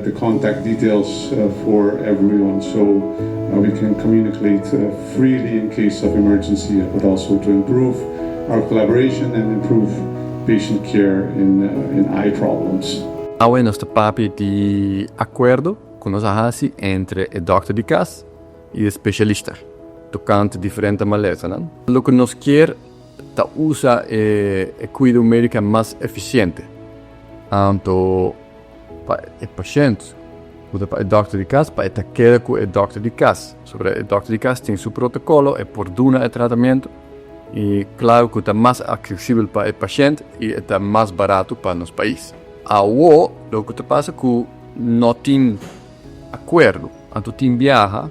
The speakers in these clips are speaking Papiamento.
The contact details for everyone so we can communicate freely in case of emergency, but also to improve our collaboration and improve patient care in eye problems. Awe nos ta papia di akuerdo ku nos a hasi entre e dòkter di kas i e spesialista tokante diferente malesanan. Loke nos kier ta usa e kuido médiko mas efisiente. Anto pa e pashènt ku ta pa e dòkter di kas pa e ta keda ku e dòkter di kas. Sobra e dòkter di kas tin su protokolo, e por duna e tratamentu i klaro ku ta mas aksesibel pa e pashènt i e ta mas barato pa nos pais. Awo loke ta pasa ku no tin akuerdo, anto tin biaha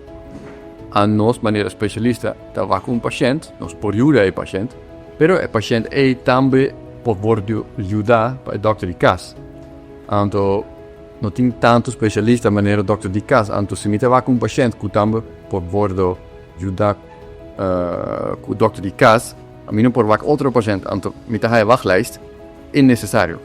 a nos manera spesialista ta wak un pashènt, nos por yuda e pashènt, pero e pashènt ei tambe por wòrdu yuda pa e dòkter di kas. Anto no tin tantu spesialista manera dòkter di kas, anto si mi ta wak un pashènt ku tambe por wòrdu yuda ku dòkter di kas, mi no por wak otro pashènt, anto mi ta haya wachtlijst innesesario.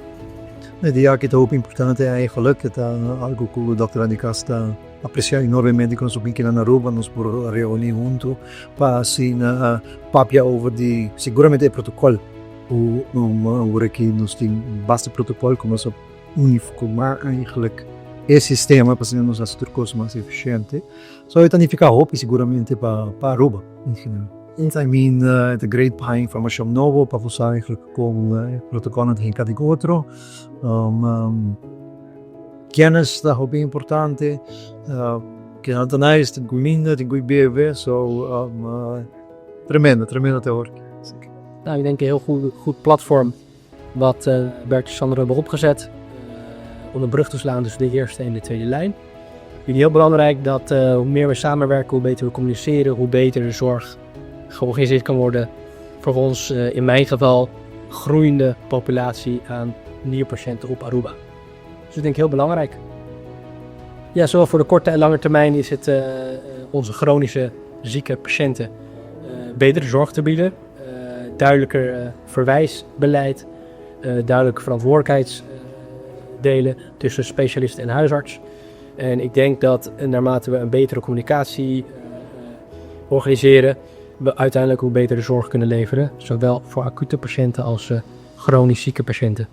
E dia aki ta hopi importante eigenlijk, ta algo ku dòkternan di kas ta apresiá enormemente ku nos por bin kina na Aruba, nos por reuni huntu pa asina papia over di seguramente e protokòl ku awor aki nos tin basta protokòl ku nos a uniformá eigenlijk e sistema pa asina nos hasi tur kos mas efisiente. So e ta nifiká hopi seguramente pa Aruba en general. I mean e ta great pa haña informashon nobo pa bo sa eigenlijk kon e protokòlnan ta hinká den otro. Kennis ta hopi importante. Kinan ta nice, tin kuminda, tin ku bebe, so tremendo, tremendo te hoor. Nou, ik denk een heel goed, goed platform wat Bert en Sander hebben opgezet om een brug te slaan tussen de eerste en de tweede lijn. Ik vind het heel belangrijk dat hoe meer we samenwerken, hoe beter we communiceren, hoe beter de zorg georganiseerd kan worden voor ons, in mijn geval, groeiende populatie aan nierpatiënten op Aruba. Dus ik denk heel belangrijk. Ja, zowel voor de korte en lange termijn is het onze chronische zieke patiënten betere zorg te bieden. Duidelijker verwijsbeleid, duidelijke verantwoordelijkheidsdelen tussen specialist en huisarts. En ik denk dat naarmate we een betere communicatie organiseren, we uiteindelijk hoe betere zorg kunnen leveren. Zowel voor acute patiënten als chronisch zieke patiënten.